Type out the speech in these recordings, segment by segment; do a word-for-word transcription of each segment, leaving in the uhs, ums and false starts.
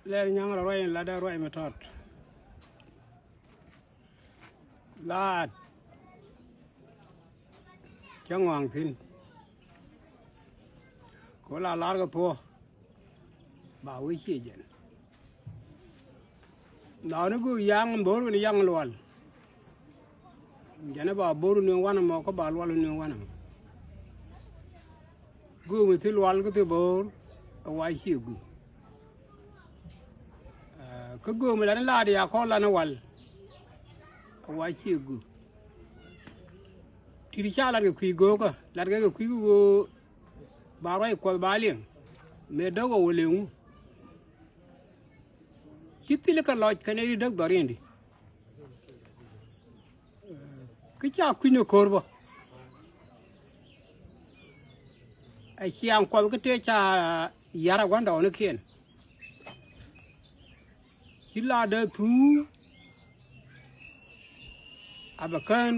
Lɛr nyaŋ rɔ ruac in latdä ruac mi tɔt. Laat cä ŋɔaŋ thi̱n. Ko la lar kɛ thuɔ ba wi̱c ciɛ jɛn. Nɔɔni bi yaŋ bo̱o̱r kɛn yaŋ lual. Jɛn ba bo̱o̱r ni wanɛ mɔ kä ba lual ni wanɛ mɔ. Göömi thi lual kä thi bo̱o̱r ɛ wa ciɛ gu. Kä göömi lani laat ya kɔn lani wal ɛ wa ciɛ gu. Tit ca lat kɛ kui̱ göökä lat kɛ kɛ kui̱ göö. Ba ruac kuɔth ba liɛŋ mëë däk ɣɔw ɛ leŋu. Ci thil kɛ lɔc kɛn ɛ ri däk dhɔriɛndi. Kä ca kui̱n ɛ ko̱r bä. Ɛ ciaŋ kuɔth kä tëë ca yar ɛ gua̱ndɔɔŋnikiɛn. Ci la dee thuu. A bɛ kään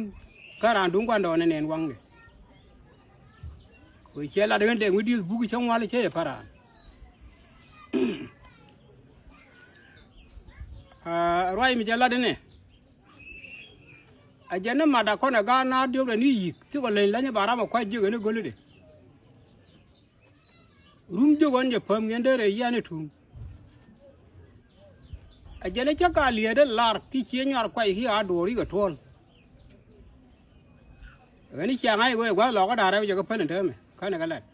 kä raan duŋ gua̱ndɔɔŋni nɛn waŋdɛ. Wee ciɛ lat ɣän dee ŋui̱ di̱th buk cä ŋual cä yɛ päraan. Ruac mi cɛ lat inɛ. A jɛn ni mat a kɔn ɛ gaat naar diɔ̱k rɛ ni yi̱k thikɔ leny läny ba ram ɛ kua̱c jiök ɛn i̱ go̱lidɛ. Rum jiök ɣɔn jɛ päm ŋiɛn derɛ yian i̱ tuŋ. A jɛn i̱ cä ka li̱eetdä lar ki cie nyuar kuac ki a duɔɔr yikɛ tuɔ̱ɔ̱l. Ɣän i̱ cia ŋa̱c i̱ wee gua̱th lɔɔkä da̱a̱r rɛw jɛ kä pän in täämɛ känɛ kɛ lat.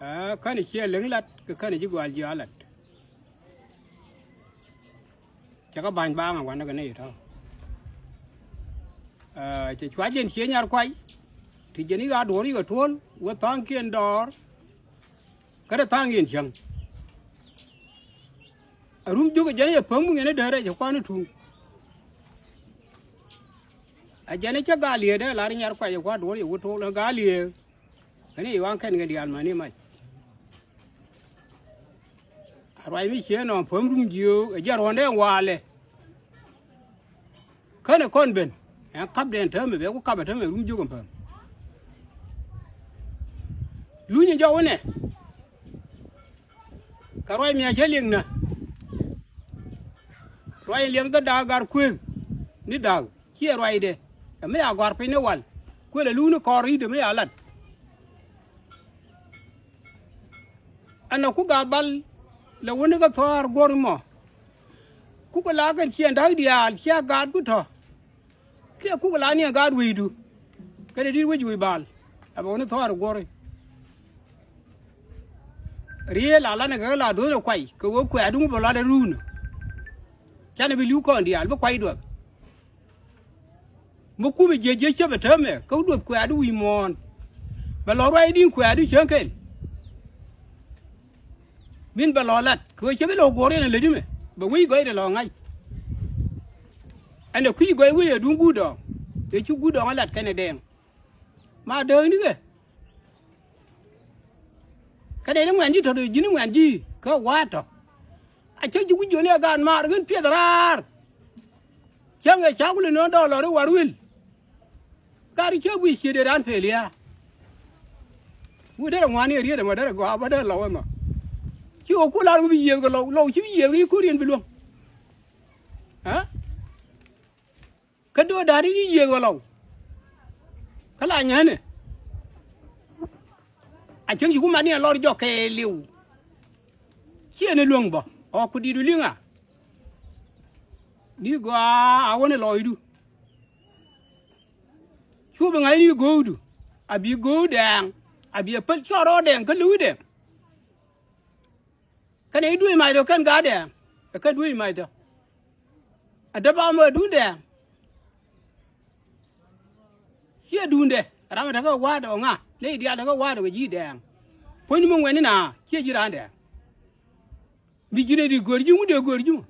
Aa känɛ ciɛ leŋ lat kɛ känɛ ji̱ gua̱a̱l ji̱ a lat. Cɛ kä ba̱ny baaŋ a wanɛ kɛ nɛy tɔ̱. Aa cɛ cua jɛn cie nyar kuay. Ti jɛn i̱ ɣaa duɔ̱ɔ̱r i̱ kɛ tuɔ̱l wä tha̱a̱ŋkiɛn dɔɔr. Kä te tha̱a̱ŋkiɛn cäŋ. A rum jiök ɛ jɛn i̱ cɛ päŋ mi ŋiɛn i̱ däärɛ cɛ kuan i̱ tuŋ. A jɛn i̱ cä gaa liëëdɛ lar i̱ nyar kuay cɛ kuan duɔ̱ɔ̱r i̱ wä tuɔ̱l ɛ gaa liëëk. Kɛn i̱ waŋ kɛn kɛ diaal mäni mac. A ruac mi ciee nɔɔŋ päm rum jiöök ɛ jɛ ruɔ̱ndɛ walɛ. Känɛ kɔn ben ɛn kapdɛ ɛn täämɛ bɛ ku kapɛ täämɛ rum jiök ɛn päm. Lunyɛ jɔwä nɛ. Kɛ ruac mi a cä liŋ nä. Ruac in liɛŋ kä da̱a̱k gar kuëëth ni da̱a̱k. Ciɛ ruacdɛ ɛ mi a gɔ̱a̱r piny ni wal kuël ɛ luuni kɔɔr i̱dɛ mi a lat. Ɛn ɛ ku gath bal lɛ wäni kä thɔ̱ɔ̱r guɔ̱r mɔ. Kukɛ la kɛn ciɛ da̱k diaal cia gaat ku tɔ̱. Kiɛ kukɛ la niɛ gaat wecdu kɛnɛ di̱t wec wec bal ɛ bɛ wäni thɔ̱ɔ̱r guɔ̱ri. Riee la lanɛ kɛ la do̱n ɛ kuay kɛ wee kuɛ̈ɛ̈du ŋu bɛ luat ɛ ruunä. Canɛ bi li̱w kɔn diaal bi kuay duɔth. Mi kumɛ jiec jiec cäpɛ täämɛ kä duɔth kuɛ̈ɛ̈du wi̱i̱ muɔ̱ɔ̱n. Bɛ lɔ ruac di̱i̱n kuɛ̈ɛ̈du cäŋ kɛl. Min bɛ lɔ lat kɛ ɣöö cä bi lɔ guɔ̱ɔ̱r yɛn ɛ lätdi mɛ bɛ wec gɔ̱a̱cdɛ lɔ ŋa̱c. Ɛn ɛ kui̱c gɔ̱a̱c wec ɛ duŋ guut dɔɔŋ ëë ci guut dɔɔŋ ɛ lat kɛnɛ dɛɛŋ. Ma dääknikɛ. Kä dee ni ŋuɛ̈n ji̱ tɔ̱ dee ji̱n ni ŋuɛ̈n ji̱ kä wa̱a̱ tɔ̱. A cä ji̱ wi̱c jiöni ɛ gaat maar ɣän piɛth raar. Cäŋ ɛ cak wul inɔ̱ɔ̱n dɔɔr lɔr i̱ war wi̱l. Gaat i̱ cä guic ciëëdɛ raan pëël ya̱a̱. Wut derɛ ŋuani ɛ riet ɛmɔ derɛ gɔaa bä derɛ lɔw ɛmɔ. Ci ɣä ku lar ɣä bi yiëëth kɛ lɔw lɔw ci bi yiëëth kɛ i̱ ko̱riɛn bi luäŋ. Ɛ? Kä do̱o̱ da̱a̱r i̱ yiëëth kɛ lɔw. Kä la nyänɛ. A cäŋ ci ku mat ni ɛ lɔr jɔk kɛɛliw. Ciɛ ni luäŋ bä ɔ ku di̱t wi̱li̱ŋa. Ni gɔaa a wä ni lɔɔcdu. Cu bi ŋa̱c ni go̱o̱kdu a bi go̱o̱k dɛɛŋ a bi a päl cɔɔr rɔɔdɛ kä li̱w dɛ. Kɛn i̱ duëëc mac tɔ kɛn gaat dɛɛŋ ɛ kɛn duëëc mac tɔ. A däp amɔ ɛ duun dɛɛŋ. Ciɛ duundɛ ram ɛ tekɛ wa̱a̱dɛ ɔ ŋa nɛy diaal tekɛ wa̱a̱dɛ kɛ ji̱ dɛɛŋ. Puɔ̱ny mi ŋuɛ̈ni na ciɛ ji̱ raan dɛɛŋ. Mi ji̱n ɛ di gör ji̱ ŋut dee gör ji̱ mɔ.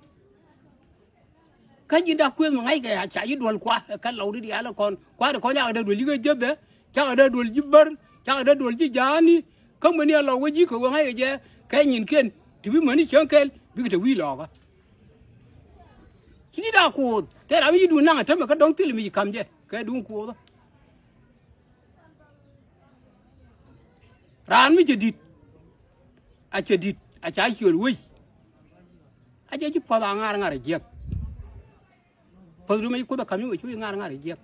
Kä ji̱n dak kuëth mi ŋa̱ckɛ a ca ji̱ duɔl kua ɛ kɛ lɔw di diaal ɛ kɔn kua di kɔn cakɛ dee duɔl ji̱ kä jäpɛ cakɛ dee duɔl ji̱ bär cakɛ dee duɔl ji̱ ja̱a̱ni. Kä mäni a lɔw wä ji̱ kɛ wä ŋa̱ckɛ jɛ kɛ nyinkiɛn ti bi mäni cäŋ kɛl bikɛ te wi̱i̱ lɔɔkä. Ci ni daa kuoth te ram mi ci duun naŋ a tämɛ kä dɔ̱ŋ thil mi ci ka̱m jɛ kɛ duun kuothä. Raan mi cɛ di̱t a cɛ di̱t a ca ciöl wec. A jɛ ci puɔth a ŋar ŋar jiɛk. Puɔth ri mɛ ci Kuoth ɛ ka̱m ni wec cu ŋar ŋar jiɛk.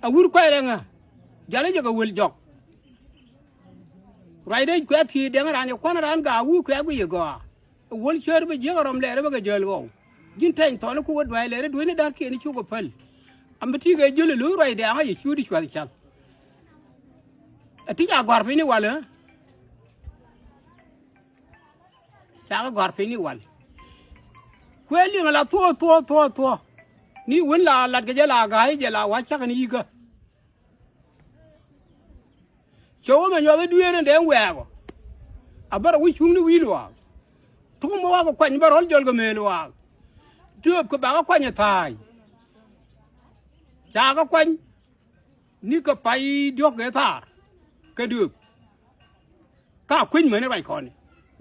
A wur kuɛɛrɛ ŋä jalä jɛ kɛ wël jɔk. Ruacdɛ kuɛ thiec dɛŋ raan yɛ kuan raan gaak wur kuɛ guic yɛ gɔaa. Wäl cär bä jiäk a rɔm lɛɛr bä kɛ jäl ɣɔw. Ji̱n tɛny thɔn ku wä dua̱c lɛɛr dueeni da̱rkiɛn cuk a päl. Am bi ti kɛ jäl lo̱c ruacdɛ aŋa yɛ ciöt i̱ cuath cal. Ɛ ti ca gɔ̱a̱r piny ni wal ɛ. Ca kɛ gɔ̱a̱r piny ni wal. Kuɛ liŋ la thuɔ̱ɔ̱ thuɔ̱ɔ̱ thuɔ̱ɔ̱ thuɔ̱ɔ̱. Ni wen la lat kɛ jɛ la ga̱a̱c jɛ la wa̱c cak ni yikä. Cɛ wä mɛ nyuɔth i̱ dueer in dee wɛɛkɔ. A bä rɔ wi̱c cuŋni wi̱i̱ luaak. Tuk mɛ wakɛ kuany bä rɔl jɔl kɛ mëë luaak. Dööp kɛ bakɛ kuany ɛ tha̱a̱c. Ca kɛ kuany ni kɛ pay diɔ̱k kɛ thaar kɛ dööp. Ka kueny mäni ruac kɔn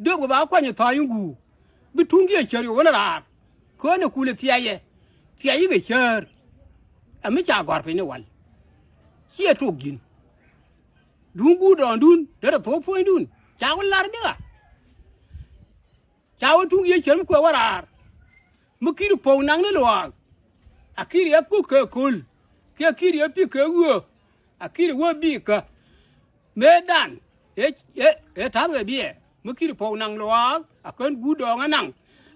dööp kɛ bakɛ kuany ɛ tha̱a̱c in guur. Bi tuŋ jiɛ cär yɛ wä ni raar. Köönɛ kulɛ thiayɛ thiayɛ kɛ cäär. Ɛ mi ca gɔ̱a̱r piny ni wal. Ciɛ tok ji̱n. Duŋ guur dɔɔndun derɛ thok puɔ̱nydun ca wä lar di̱ka. Ca wä tuk yɛ cär mi kuɛ wä raar. Mi ki̱ri puɔ̱u naŋ ni luaak. A ki̱ri ɛ kuk kɛ köl kiɛ ki̱ri ɛ pik kɛ ɣöö a ki̱ri wä bikä. Mëëdan ëë ëë ta̱thkɛ biɛ mi ki̱ri puɔ̱u naŋ luaak a kän guut dɔɔŋä naŋ.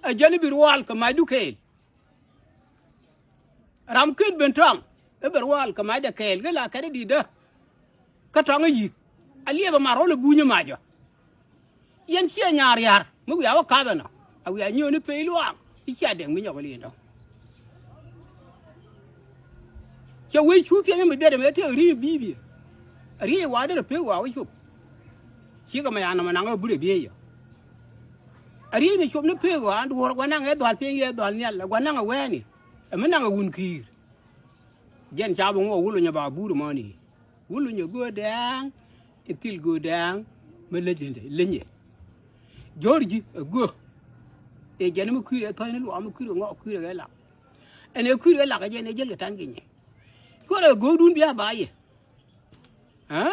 Ɛ jäl i̱ bi ruaal kɛ macdu kɛɛl. Ram ket ben tɔ̱a̱ŋ i̱ bɛ ruaal kɛ macdɛ kɛɛl kä la kɛt i̱ di̱tdä. Kä tɔ̱ŋ i̱ yi̱k a liɛpɛ mat rɔl i̱ bunyä macä. Yɛn ciɛ nyaar ya̱r mi wiaa wä kath ɛnɔ a wiaa nyööni pei luaaŋ i̱ cia dɛŋ mi nyɔk i̱ li̱ndɔ. Cɛ wec cu piɛny mi biɛt ɛmɛ tëë ri̱i̱ bi̱i̱ biɛ. Ri̱i̱ wa̱a̱ derɛ pek wa̱a̱ wä cop. Cikɛ mɛ ya̱a̱n nɔmɔ naŋ ɛ burɛ biey yɔ. A ri̱i̱ mi cop ni pek ɣɔaa duɔ̱ɔ̱r gua̱n naŋ ɛ dhual piny yɛ dhual nhial ɛ gua̱n naŋ ɛ wɛɛni. Ɛ mi naŋ ɛ wun ki̱i̱r. Jɛn ca bi ŋuɔ wul luny ɛ ba buur mɔni. Wul luny ɛ göö dɛɛŋ. Ɛ thil göö dɛɛŋ. Mi leny ɛ leny ɛ. Jɔ̱ɔ̱r ji̱ ɛ göö. Ɛ jɛn mi kui̱r ɛ thɔ̱c ni luaak mi kui̱r ɛ ŋɔak kui̱r ɛ lak. Ɛn ɛ kui̱r ɛ lak ɛ jɛn ɛ jäl kɛ ta̱ŋ kinyɛ. Cuɔrɛ ɛ göödun bia ba yɛ. Ɛ?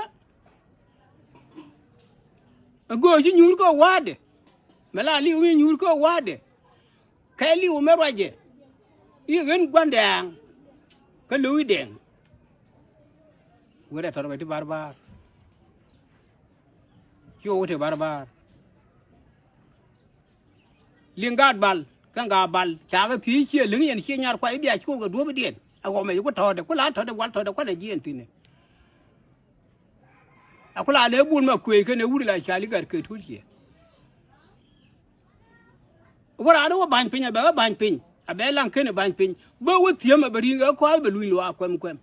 Ɛ göö ci nyuur kä wa̱a̱dɛ. Mɛ la li̱w mi nyuur kä wa̱a̱dɛ. Kɛ li̱w mɛ ruacɛ. I̱ ɣän gua̱n dɛɛŋ. Kä lo̱wi dɛɛŋ. Wetɛ tɔr kɛ ti barbar. Ci wä wä ti barbar. Liŋ gaat bal kɛn gaat bal ca kɛ thiec ciɛ liŋ yɛn ciɛ nyar kuay bia ci wä kɛ duɔ̱ɔ̱pidiɛn. Ɛ ɣɔmɛ ci ku tɔ̱ɔ̱dɛ ku la tɔ̱ɔ̱dɛ wal tɔ̱ɔ̱dɛ kuanɛ jiɛn thi̱nɛ. A ku la lɛ bul ma kuëëc kɛn ɛ wur la ca li̱ gat kɛ tuul ciɛ. Wä raan wä ba̱ny piny a bɛ wä ba̱ny piny a bɛ laŋ kɛn ɛ ba̱ny piny bä wä thiäm a bɛ ri̱i̱ŋ ɛ kɔath bɛ luny luaak kuɛm kuɛm.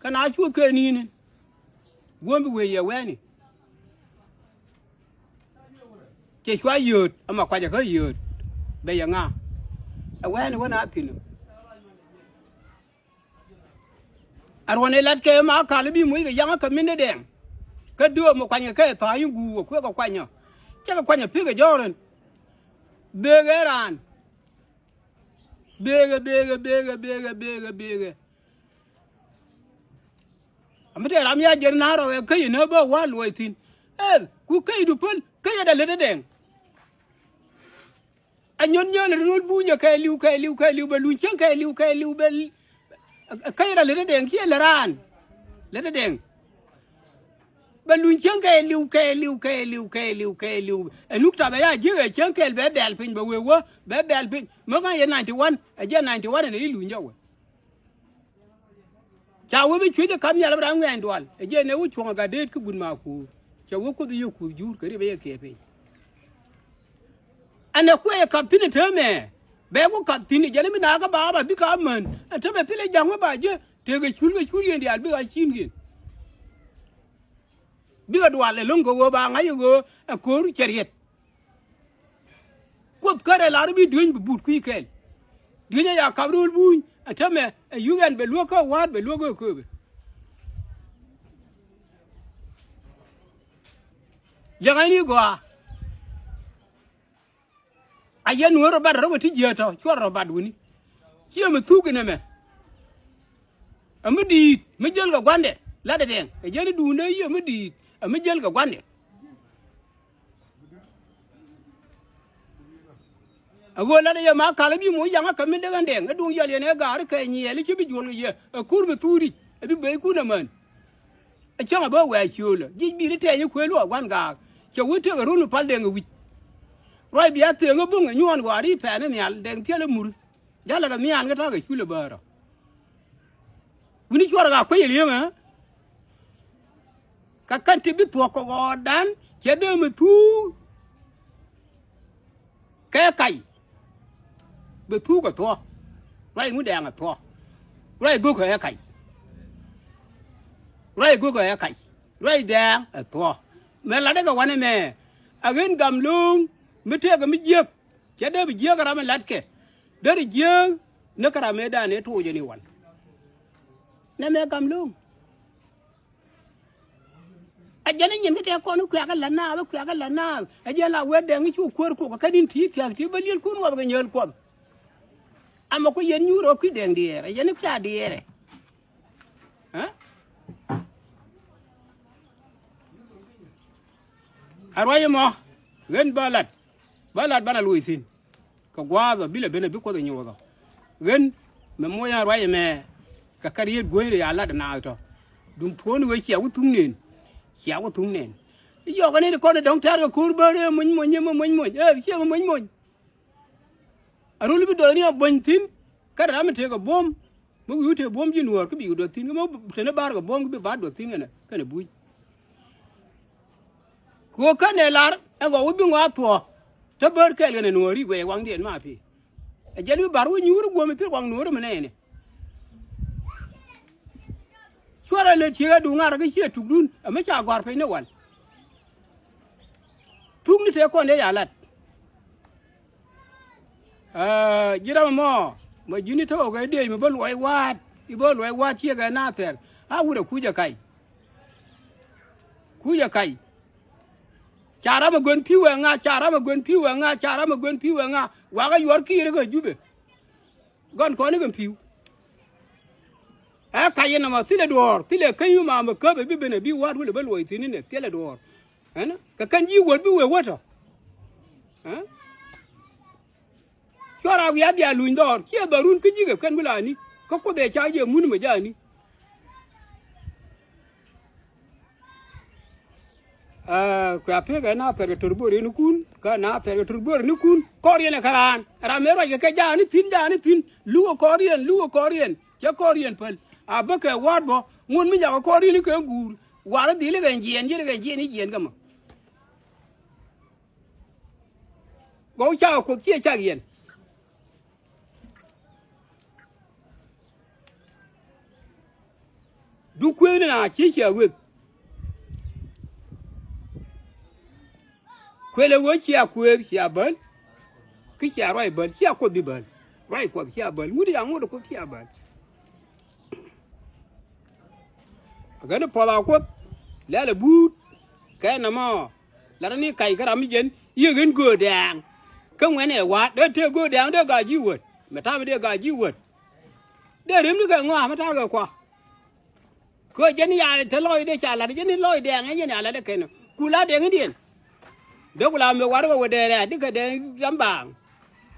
Kä na cuɔth kɛ ni̱i̱ni guäm bi wëë yɛ wɛɛni. Cɛ cua yööt ɛmɛ kuacɛ kä yööt bɛ yɛ ŋa. Ɛ wɛɛni wä na thi̱n. A ruɔ̱n ɛ lat kɛ ma kal bi muc kɛ yaŋä kɛ min dee dɛŋ. Kä dööp mi kuanyɛ kɛ tha̱a̱c in guuk ɛ kuekɛ kuanyä. Cɛ kɛ kuanyɛ pek ɛ jɔ̱ɔ̱r in. Beek ɛ raan. Beek ɛ beek ɛ beek ɛ beek ɛ beek ɛ beek ɛ. A mi tëë ram ya jɛn na rɔ ɛ käc in ɛ bä wa̱a̱ luɔc thi̱n. Ɛ ku käcdu päl käc ɛ dee lät ɛ dɛŋ. A nyɔn nyäl ri ro̱l bunyä kɛɛliw kɛɛliw kɛɛliw bɛ luny cieŋ kɛɛliw kɛɛliw bɛ. Käc ra lät dee dɛŋ kiɛ lät raan. Lät dee dɛŋ. Bɛ luny cieŋ kɛɛliw kɛɛliw kɛɛliw kɛɛliw kɛɛliw. Ɛ nuk tap ɛ ya ji̱ ɛ cieŋ kɛɛl bɛ bɛl piny bɛ wee wä bɛ bɛl piny. Mä ŋa̱c yɛ ninety one ɛ jɛ ninety one ɛn ɛ i̱ luny jɛ wä. Ca wee bi cuec ɛ kap nhial bi ram ŋuɛɛny dual ɛ jiɛn ɛ wä cuɔ̱ŋ ɛ gat deet kä gut ma kuur. Cɛ wee kuoth i̱ yɛ kuur juur kɛ ri bɛ yɛ kiɛ piny. Ɛn ɛ kuɛ yɛ kap thi̱n ɛ täämɛ bɛ ku kap thi̱n ɛ jɛn ɛ mi naakä ba ba bi kap män ɛ täämɛ thilɛ ja̱ŋ wä ba jiɛ tëëkɛ cul kɛ cul yɛn diaal bikɛ a ci̱i̱nkiɛn. Bikɛ dual ɛ lo̱ŋ kɛ ɣöö ba ŋa̱c ɛ ɣöö ɛ ko̱r cɛ riɛt. Kuoth kärɛ lar bi dueny bi but kui̱ kɛl. Dueny aya kap rööl buny ɛ täämɛ ɛ yuk ɛn bɛ luäk kä wa̱a̱t bɛ luäk kä kööbɛ. Liɛŋɛ ni gɔaa. A yɛn nuɔ̱ɔ̱r rɔ bat rɔ kɛ ti jiäätɔ cuɔr rɔ bat wuni. Ciɛ mi thuk inɛ mɛ. Ɛ mi di̱i̱t mi jäl kɛ gua̱ndɛ latdɛ dɛŋ ɛ jɛn i̱ duundɛ yiëë mi di̱i̱t ɛ mi jäl kɛ gua̱ndɛ. A ɣöö lat ɛ yɛ ma kal i̱ bi moc yaŋ ɛ kɛ min dee ɣän dɛŋ ɛ duŋ yɔl yɛn ɛ gaar i̱ kɛ nyiɛɛl i̱ ci bi juɔl kɛ yɛ ɛ kur mi thuuri ɛ bi bey kun ɛmän. Ɛ cäŋ ɛ bä wɛɛc ciöölä ji̱c bi̱i̱ni tɛɛny i̱ kuëë luɔk gua̱n gaak. Cɛ wä tëk ɛ run mi pal dɛŋ ɛ wi̱c. Ruac bia thëëŋ ɛ bo̱ŋ ɛ nyuɔ̱ɔ̱n guaar i̱ pɛɛn ɛ nhial dɛŋ thiɛl ɛ murth. Jalɛ kɛ nhial kä ta̱a̱ kɛ cul ɛ bäärä. Wi̱ni cuɔrɛ ɣaa kuec ɛ li̱eŋɛ. Kä kɛn ti bi thuɔ̱k kɛ ɣɔɔdan cɛ dee mi thuuk. Kɛ kac bi thuuk ɛ thuɔ̱k. Ruac ŋut dɛɛŋ ɛ thuɔ̱k. Ruac go̱k ɛ kac. Ruac go̱k ɛ kac. Ruac dɛɛŋ ɛ thuɔ̱k. Mɛ latdɛ kɛ wanɛ mɛ a ɣen gam lo̱o̱ŋ mi tëëkɛ mi jiäk. Cɛ dee bi jiääk ram in latkɛ. Deri jiääk ni kä ram mëëdan ëë toc ɛn i̱ wal. Nɛmɛ gam lo̱o̱ŋ. Ɛ jɛn i̱ nyin kä tɛk kɔn i̱ kuiakä la̱t naath, i̱ kuiakä la̱t naath. Ɛ jɛn la wee dɛŋ i̱ cu kuäär kok ɛ kɛn in ti̱i̱ thia̱k ti̱i̱ bä liel kun ŋuɔth kɛ nyääl kuɔth. Amɛ ku yɛn nyuur ɛ kui̱ dɛŋ diɛɛrɛ, ɛ jɛn i̱ kuiakä diɛɛrɛ. Ɛ? A ruac ɛmɔ ɣän bä lat, bä lat banɛ luɔc thi̱n. Kɛ gua̱a̱th ɔ bilɛ ben ɛ bi kuɔth ɛ nyuɔth ɔ. Ɣän mɛ moc ɛn ruac ɛmɛ kɛ kɛ riet gue̱e̱c rɛy a lat ɛ naath tɔ. Duŋ thuɔ̱ɔ̱n ɣöö cia wä thuŋ nɛn. Cia wä thuŋ nɛn. I̱ yɔk ɛn i̱ kɔn ɛ dɔ̱ŋ tɛ̈r kɛ ko̱r bä rɛɛ mony mony mony mony. Ɛ cia mony mony. A rul bi dɔɔni a buɔ̱ny thi̱n. Kä ram mi tëëk a buɔ̱m mi wi̱i̱ wä tëë buɔ̱m ji̱ nuɔ̱ɔ̱r kä bi wä duɔth thi̱n kä mi tëë ni bar kɛ buɔ̱m kä bi bar duɔth thi̱n kɛnɛ kɛnɛ buc. Kɛ ɣöö kɛnɛ lar ɛ ɣɔw wä bi ŋɔaa thuɔ̱ɔ̱k. Te bär kɛɛl kɛnɛ nuɔ̱ɔ̱ri guɛy waŋdiɛn ma pi̱i̱. Ɛ jɛn bi bar wä nyuur guɔ̱m ithir waŋ nuɔ̱ɔ̱ri mi nɛɛni. Cuarɛ lɛ tiek ɛ duŋ ŋa̱r kä ciɛ tukdun ɛ mi ca gɔ̱a̱r piny ni wal. Thuk ni tëë kɔn dee ya lat. Aa, ji̱ ram ɛmɔ mɛ ji̱n i̱ te ɣɔk ɛ diec mi bä luɔc wa̱a̱t i̱ bä luɔc wa̱a̱t ciek ɛ na thɛr. A wut ɛ kuc ɛ kac. Kuc ɛ kac. Ca ram ɛ guän pi̱w ɛ ŋa, ca ram ɛ guän pi̱w ɛ ŋa, ca ram ɛ guän pi̱w ɛ ŋa. Wakä yuɔr kiir kä Jubɛ. Gɔn kɔn ni kɛ pi̱w. Ɛ kac yɛn nɔmɔ thilɛ duɔ̱ɔ̱r thilɛ käny mi mamɛ käp ɛ bi ben ɛ bi wa̱a̱t wälɛ bä luɔc thi̱n inɛ thilɛ duɔ̱ɔ̱r. Ɛn kɛ kɛn ji̱ wäät bi wëë wätɔ. Ɛn cuɔr a wiath bia luny dhɔɔr ciɛ dhɔrun kä ji̱kɛ kɛn bi la ni kä kuoth ɛ ca jɛ mun mɛ ja ni. Aa, kua pek ɛ na pɛr kɛ tor bo̱r yɛn ikun kä na pɛr kɛ tor bo̱r yɛn ikun kɔr yɛn ɛ kɛ raan ram mëë ruac kɛ kɛ jaani thi̱n jaani thi̱n lukɛ kɔr yɛn lukɛ kɔr yɛn cɛ kɔr yɛn päl. A bä kɛ wa̱a̱t bä ŋun mi jakɛ kɔr yɛn ikɛ guur wa̱a̱t dhil ikɛ jiɛn jiɛn ikɛ jiɛn i̱ jiɛn kɛ mɔ. Gɔw cakɛ kuoth ciɛ cak yɛn. Duk kuëëni na ci cia wek. Kuëlɛ wee cia kuëëk cia bäl. Kä cia ruac bäl cia kuoth bi bäl. Ruac kuɔth cia bäl ŋut ya ŋot kuoth cia bäl. Ɣän puɔth a kuoth lɛl ɛ buut kɛ nɔmɔ. Lat ni kac kä ram mi jɛn yiëk in göödɛɛŋ. Kä ŋuɛn ɛ wa̱a̱t dee tëë göödɛɛŋ dee ga̱a̱c ji̱ wät mɛ ta̱a̱ mi dee ga̱a̱c ji̱ wät. Dee rim ni kɛ ŋɔaa mɛ ta̱a̱ kɛ kua. Kɛ jɛn ya te lɔcdɛ ca lat jɛn i̱ lɔcdɛɛŋ ɛ jɛn ya lat ɛ kɛn ku la dɛŋ i̱diɛn. Dee ku la mɛ war kɛ wä dee rɛ̈ɛ̈t di kɛ dee ram baaŋ.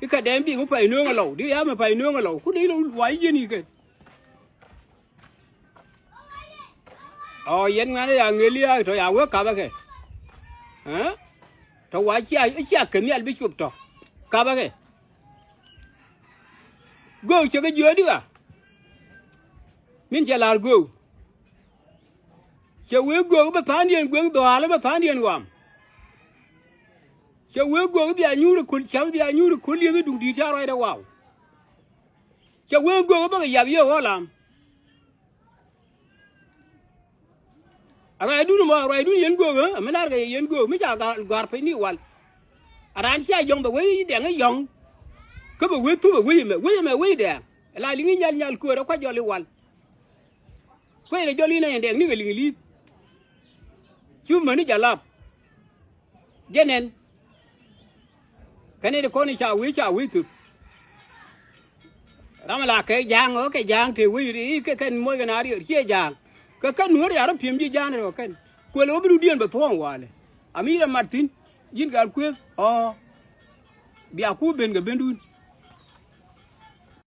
I̱ kɛ dee bi̱i̱ŋ mi pay nööŋ ɛ lɔw di ria̱a̱m mi pay nööŋ ɛ lɔw ku dee i̱ lɔw wa̱c i̱ jɛn i̱ kɛn. Ɔ yɛn ŋuɛ̈ni ya ŋëli ya tɔ ya wee kapä kɛ. Ɛ tɔ wa cia cia kɛ nhial bi cop tɔ kapä kɛ. Göök cɛ kɛ jiöödi ɣa. Min cɛ la̱r göök. Cɛ wee göök bä tha̱a̱ŋdiɛn gueŋ dhɔaal bä tha̱a̱ŋdiɛn ɣɔam. Cɛ wee göök bia nyuur i̱ köl cäŋ bia nyuur i̱ köl lieth i̱ duŋ di̱i̱t ca ruacdɛ waw. Cɛ wee göök bä kɛ yath yee ɣɔ̱l am. A ruacdun mɔ a ruacdun yɛn göök ɛ mi la̱rkɛ yɛ yɛn göök mi ca gɔ̱a̱r piny ni wal. A raan cia yɔ̱ŋ bɛ wee dɛŋ i̱ yɔ̱ŋ. Kä bɛ wee thup ɛ wee ɛmɛ wee ɛmɛ wee dɛŋ. Ɛ la liŋ i̱ nyal nyal kööt ɛ kuac jɔl i̱ wal. Kuec lɛ jɔl i̱ nɛy ɛn dɛŋ nikɛ liŋ i̱ li̱th. Cu mäni jalap. Jɛ nɛn. Kɛn i̱ ti kɔn i̱ ca wi̱i̱ ca wi̱i̱ thöp. Ram la kɛ ja̱a̱ŋ ɣä kɛ ja̱a̱ŋ te wec ri kɛ kɛn moc kɛn a riɛr ciɛ ja̱a̱ŋ. Kɛ kɛn nuɔ̱ɔ̱r ya rɔ pi̱em ji̱ ja̱a̱ŋ rɔ kɛn kuël ɣä bi dudiɛn bɛ thuɔ̱ɔ̱ŋ walɛ. Ami rɛ mat thi̱n. Ji̱n gal kuëth ɔ. Bia ku ben kɛ bendun.